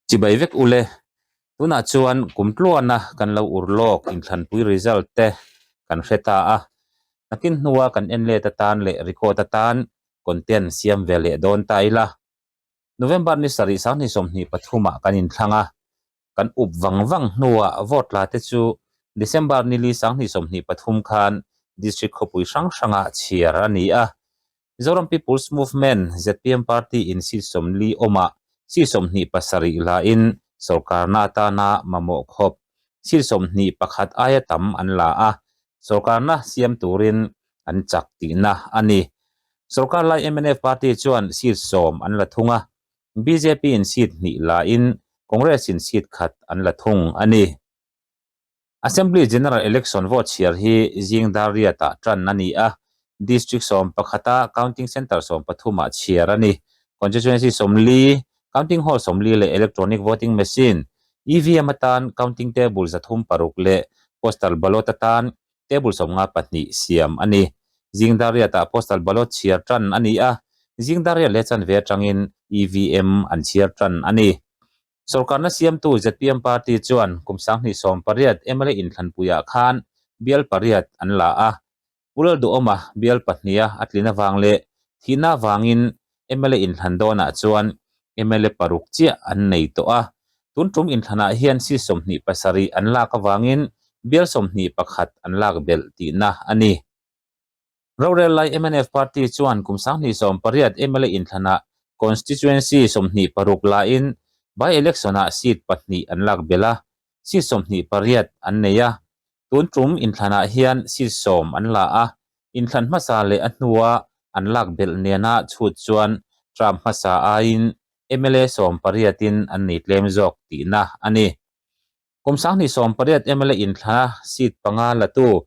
Chibai vek ule, tunah chuan kum tluana kan lo ur lawk inthlanpui result te kan hre ta a, nakin hnua kan en let atan leh record atan content siam ve leh dawn ta ila. November ni sarih sanghnih sawmhnih pathumah kan inthlang a, kan up vang vang hnuah vote la te chu December ni li sanghnih sawmhnih pathum khan district khawpui hrang hrangah chhiar a ni a. Zoram People's Movement, zpm Party in seat sawmli awmah seat sawmhnih pasarih lain sorkarna atana mamawh khawp seat sawmhnih pakhat aia tam an la a, sorkarna siam turin an chak tihna a ni. Sorkar lai mnf Party chuan seat sawm an la thung a, bjp in seat hnih lain Congress in seat khat an la thung a ni. Assembly General Election vote chhiar hi zing dar riatah tan a ni a, District sawm pakhata Counting Centre sawm pathumah chhiar a ni. Constituency sawmli, Counting Hall sawmli leh Electronic Voting Machine, EVM, atan Counting Table zathum paruk leh Postal Ballot atan Table sawmnga pahnih siam a ni. Zing dar riatah Postal Ballot chhiar tan a ni a, zing dar riat leh chanve atangin EVM an chhiar tan a ni. Sorkarna siamtu zpm party chuan kum sanghnih sawm pariat mla inthlanpuiah khan bial pariat an la a. Pu Lalduhawma bial pahniha a tlin avang leh thihna avangin mla inthlan dawnah chuan mla paruk chiah an nei tawh a. Tun tum inthlanah hian seat sawmhnih pasarih an lak avangin bial sawmhnih pakhat an lak belh tihna a ni. Rorel lai mnf party chuan kum sanghnih sawm pariat mla inthlanah constituency sawmhnih paruk lain by-election-ah seat pahnih an lak belh a, seat sawmhnih pariat an nei a. Tun tum inthlanah hian seat sawm an la a, inthlan hmasa leh a hnua an lak belh nena chhut chuan term hmasa aiin mla sawm pariatin an nei tlem zawk tihna a ni. Kum sanghnih sawm pariat mla inthlana seat panga latu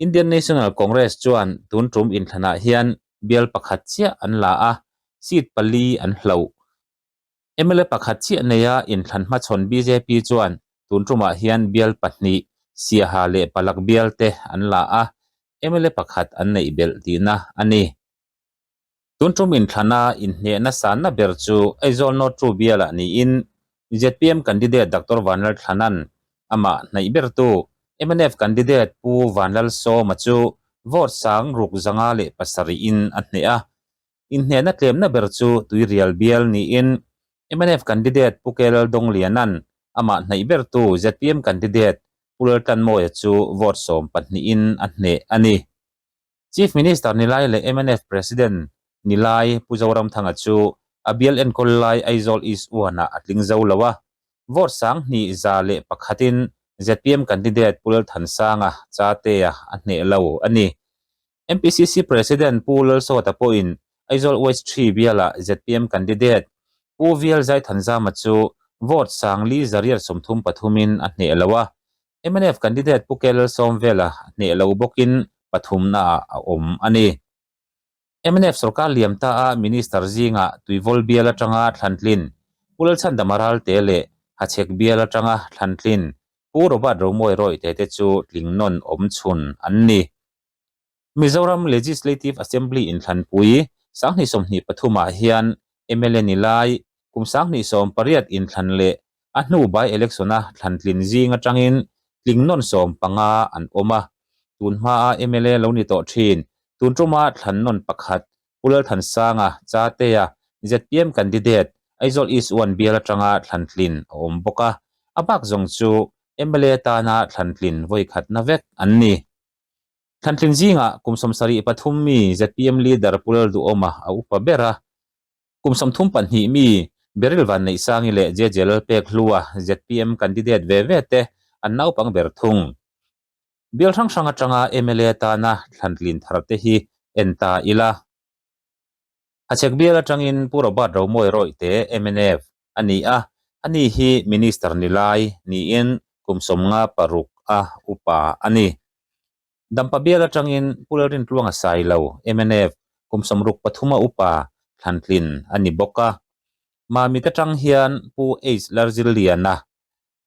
Indian National Congress chuan tun tum inthlanah hian bial pakhat chiah an la a, seat pali an hloh. Mla pakhat chiah neia inthlan hmachhawn bjp chuan tun tumah hian bial pahnih, Siaha leh Palak bial te an la a, mla pakhat an neih belh tihna a ni. Tun tum inthlana inhnehna sanna ber chu Aizawl North Two bialah niin zpm candidate Doctor Vanlalthlana'n amah hnaih bertu mnf candidate Pu Vanlalsawma chu vote sang ruk zanga leh pasarih in a hneh a. Inhnehna tlemna ber chu Tuirial bial niin mnf candidate Pu Kelal Dongliana'n amah hnaih bertu zpm candidate Pu Laltlanmawia chu vote sawm pahnih in a hneh a ni. Chief Minister ni lai leh mnf President ni lai Pu Zoramthanga chu a bial enkawl lai Aizawl East One-ah a tling zo lo a, vote sang hnih za leh pakhatin zpm candidate Pu Lalthansanga Chatea a hneh lo a ni. MPCC President Pu Lalsawta pawhin Aizawl West Three bialah zpm candidate Pu VL Zaithanzama chu vote sang li zariat sawmthum pathumin a hneh lo a, Mnf candidate Pu Kel Sawmvela hneh lo bawkin pathumnaah a awm a ni. Mnf sorkar liam ta a Minister zingah Tuivawl bial atanga thlantlin Pu Lalchhandama Ralte leh Hachhek bial atanga thlantlin Pu Robert Romawi Rawihte te chu tling nawn awm chhun an ni. Mizoram Legislative Assembly inthlanpui sanghnih sawmhnih pathumah hian mla ni lai kum sanghnih sawm pariat inthlan leh a hnu by election-a thlantlin zing atangin tling nawn sawm panga an awm a. Tun hmaa mla lo ni tawh thin, tun tuma thlan nawn pakhat Pu Lalthansanga, Chatea, zpm candidate, Aizawl East One bial atanga thlantlin a awm bawk a, a bak zawng chu mla tana thlantlin vawikhatna vek an ni. Thlantlin zingah kum sawmsarih pathum mi zpm leader Pu Lalduhawma a upa ber a, kum sawmthum pahnih mi Beryl Vanneihsangi leh JJ Lalpekhlua zpm candidate ve ve te an naupang ber thung. Bial hrang hrang atanga mla tana thlantlin thar te hi en ta ila. Hachhek bial atangin Pu Robert Romawi Rawihte mnf a ni a, ani hi Minister ni lai niin kum sawmnga paruk a upa a ni. Dampa bial atangin Pu Lalrintluanga Sailo mnf kum sawmruk pathuma upa thlantlin a ni bawk a. Mamit atang hian Pu H Larzilliana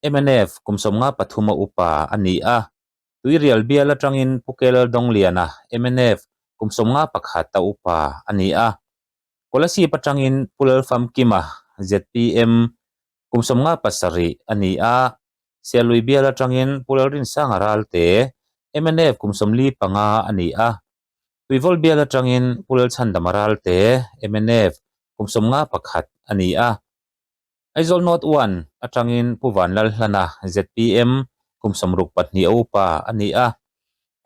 mnf kum sawmnga pathuma upa a ni a. Tuirial bial atangin Pu Kel Dongliana, mnf, kum sawmnga pakhat a upa a ni a. Kolasib atangin Pu Lalfamkima, zpm, Kum 57 a ni a, Sialui bial atangin Pu Lalrinsanga Ralte, mnf kum 45 a ni a, Tuivawl bial atangin Pu Lalchhandama Ralte, mnf kum 51 a ni a, Aizawl North One atangin Pu Vanlalhlana, zpm, kum 64 a upa a ni a,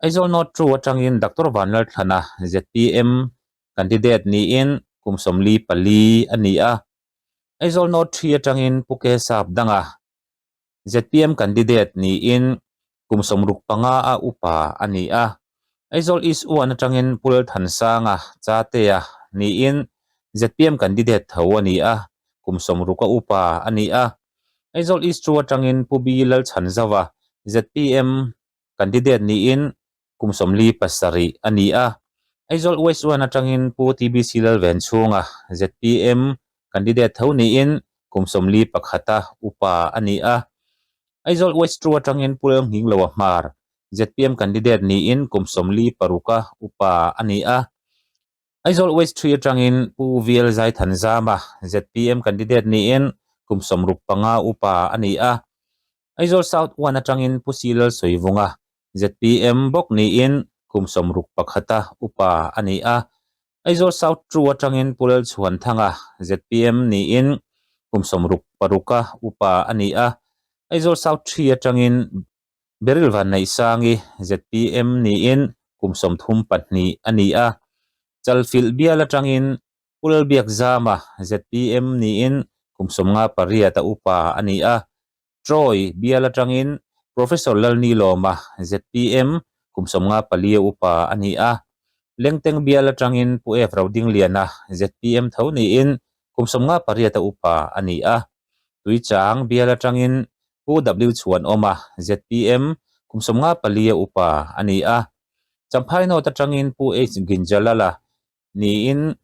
Aizawl North Two atangin Doctor Vanlalthlana, zpm, candidate niin kum 44 a ni a, Aizawl North Three atangin Pu K Sapdanga, zpm candidate niin kum 65 a upa a ni a, Aizawl East One atangin Pu Lalthansanga, Chatea, niin zpm candidate tho a ni a, kum 60 a upa a ni a, Aizawl East Two atangin Pu B Lalchhanzova, zpm candidate niin kum 47 a ni a, Aizawl West One atangin Pu TBC Lalvenchhunga, zpm candidate tho niin kum 41 a upa a ni a, Aizawl West Two atangin Pu Lalnghingloa Hmar, zpm candidate niin kum 46 a upa a ni a, Aizawl West Three atangin Pu VL Zaithanzama, zpm candidate niin kum 65 upa a ni a, Aizawl South One atangin Pu C Lalsawivunga, zpm bawk niin kum 61 a upa a ni a, Aizawl South Two atangin Pu Lalchhuanthanga, zpm niin kum 66 a upa a ni a, Aizawl South Three atangin Beryl Vanneihsangi, zpm niin kum 32 a ni a, Chalfilh bial atangin Pu Lalbiakzama, zpm niin kum 58 a upa a ni a, Troy bial atangin Professor Lalnilawma, zpm, kum 54 a upa a ni a, Lengteng bial atangin Pu F Rodingliana, zpm tho niin kum 58 a upa a ni a, Tuichang bial atangin Pu W Chhuanawma, zpm, kum 54 a upa a ni a, Champhai North atangin Pu H Ginjalala niin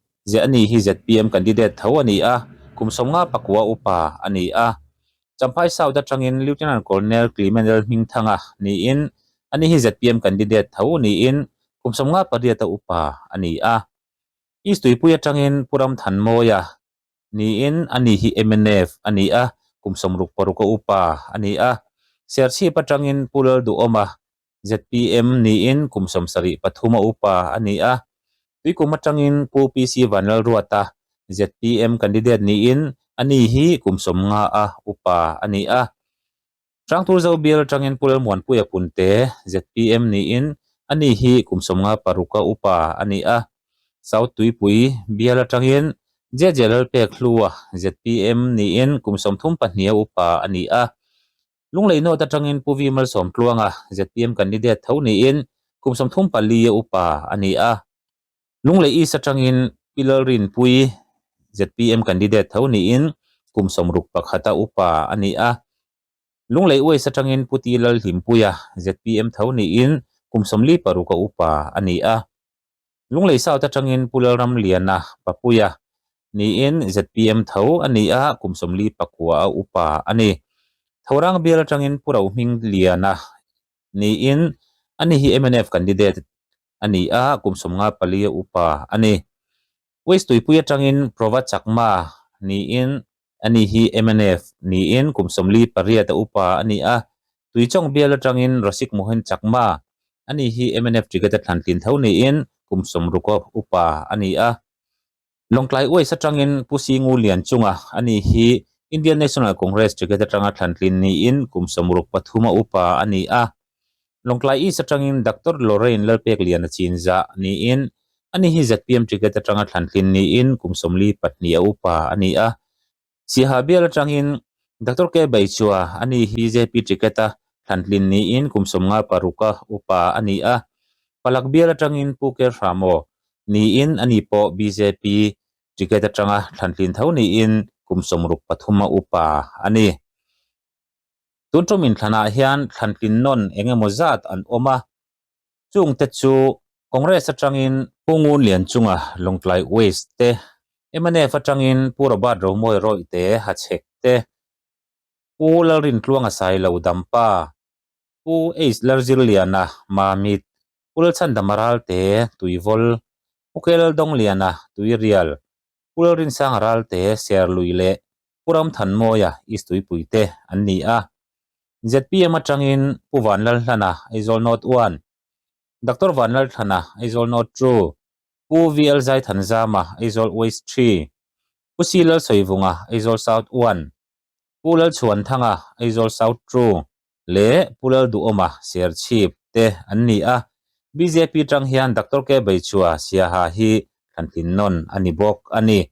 ani hi zpm candidate tho a ni a, kum 59 upa a ni a, Champhai South atangin Lieutenant Colonel Clement Lalhmingthanga niin ani hi zpm candidate tho niin kum 58 a upa a ni a, East Tuipui atangin Pu Ramthanmawia niin ani hi mnf a ni a, kum 66 a upa a ni a, Serchhip atangin Pu Lalduhawma, zpm niin kum 73 a upa a ni a, Tuikum atangin Pu PC Vanlalruata, zpm candidate niin ani hi kum 50 a upa a ni a, Hrangturzo bial atangin Pu Lalmuanpuia Punte, zpm niin ani hi kum 56 a upa a ni a, South Tuipui bial atangin JJ Lalpek Hlua, zpm niin kum 32 a upa a ni a, Lunglei North atangin Pu V Malsawmtluanga, zpm candidate tho niin kum 34 a upa a ni a, Lunglei East atangin Pi Lalrinpui, zpm candidate tho niin kum 61 a upa a ni a, Lunglei West atangin Pu T Lalhlimpuia, zpm tho niin kum 46 a upa a ni a, Lunglei South atangin Pu Lalramliana Papuia niin zpm tho a ni a, kum 49 a upa a ni. Thorang bial atangin Pu Rohmingliana niin ani hi mnf candidate a ni a, kum 54 a upa a ni. West Tuipui atangin Prova Chakma niin ani hi mnf niin kum 48 a upa a ni a, Tuichawng bial atangin Rasik Mohan Chakma ani hi mnf ticket a thlantlin tho niin kum 60 a upa a ni a, Lawngtlai West atangin Pu Singu Lianchunga ani hi Indian National Congress ticket atanga thlantlin niin kum 63 a upa a ni a, Lawngtlai East atangin Doctor Lorraine Lalpek Liana Chinzah niin ani hi zpm ticket atanga thlantlin niin kum 42 a upa a ni a, Siaha bial atangin Doctor K Baichua ani hi bjp ticket a thlantlin niin kum 56 a upa a ni a, Palak bial atangin Pu K Hramo niin ani pawh bjp ticket atanga thlantlin tho niin kum 63 a upa a ni. Tun tum inthlanah hian thlantlin nawn eng emaw zat an awm a, chungte chu Congress atangin Pu Ngun Lianchunga Lawngtlai West te, mnf atangin Pu Robert Romawi Rawihte Hachhek te, Pu Lalrintluanga Sailo Dampa, Pu H Lalzirliana Mamit, Pu Lalchhandama Ralte Tuivawl, Pu K Laldawngliana Tuirial, Pu Lalrinsanga Ralte Serlui leh. Pu Ramthanmawia, East Tuipui te an ni a. Zpm atangin Pu Vanlalhlana, Aizawl North 1, Doctor Vanlalthlana, Aizawl North 2, Pu VL Zaithanzama, Aizawl West 3, Pu C Lalsawivunga, Aizawl South 1, Pu Lalchhuanthanga, Aizawl South 2 leh Pu Lalduhawma, Serchhip te an ni a. Bjp tang hian Doctor K Beichua, Siaha hi thlantlin nawn a ni bawk a ni.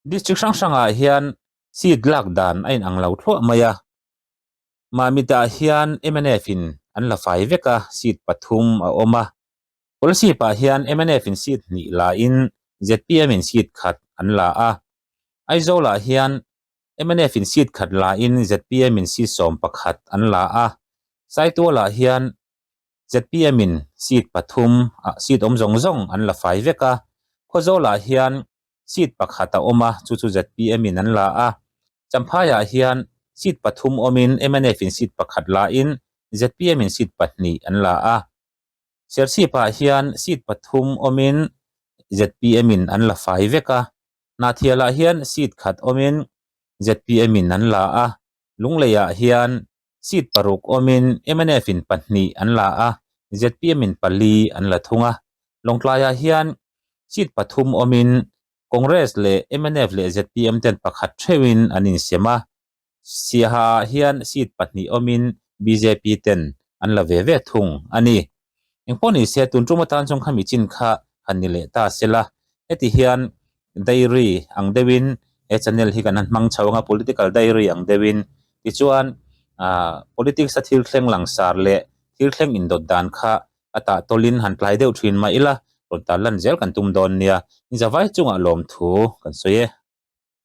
District hrang hrangah hian seat lak dan a inang lo thluah mai a. Mahmitah hian mnf in an la fai vek a, seat pathum a awm a. Kolasib-ah hian mnf in seat hnih la in zpm in seat khat an la a. Aizawl-ah hian mnf in seat khat la in zpm in seat 11 an la a. Saitual-ah hian zpm in seat pathum ah seat awm zawng zawng an la fai vek a, Khawzawlah hian seat pakhat a awm a, chu chu zpm in an la a, Champhaiah hian seat pathum awmin mnf in seat pakhat la in zpm in seat pahnih an la a, Serchhipah hian seat pathum awmin zpm in an la fai vek a, Hnahthialah hian seat khat awmin zpm in an la a, Lungleiah hian Seat paruk awmin mnf in pahnih an la a, zpm in pali an la thung a. Lawngtlaiah hian seat pathum awmin Congress leh mnf leh zpm ten pakhat theuhin an insem a. Siaha ah hian seat pahnih awmin bjp ten an la ve ve thung a ni. Engpawh ni se tun tum atan chuan khami chin kha han ni leh ta sela. Heti hian diary ang deuhin he channel hi kan han hmang chho anga political diary ang deuhin tichuan ah politics a thil thleng langsar leh thil thleng indawt dan kha a tah tawlin han tlai deuh thin mah ila rawn tarlan zel kan tum dawn nia. Inzavai chungah lawmthu kan sawi e.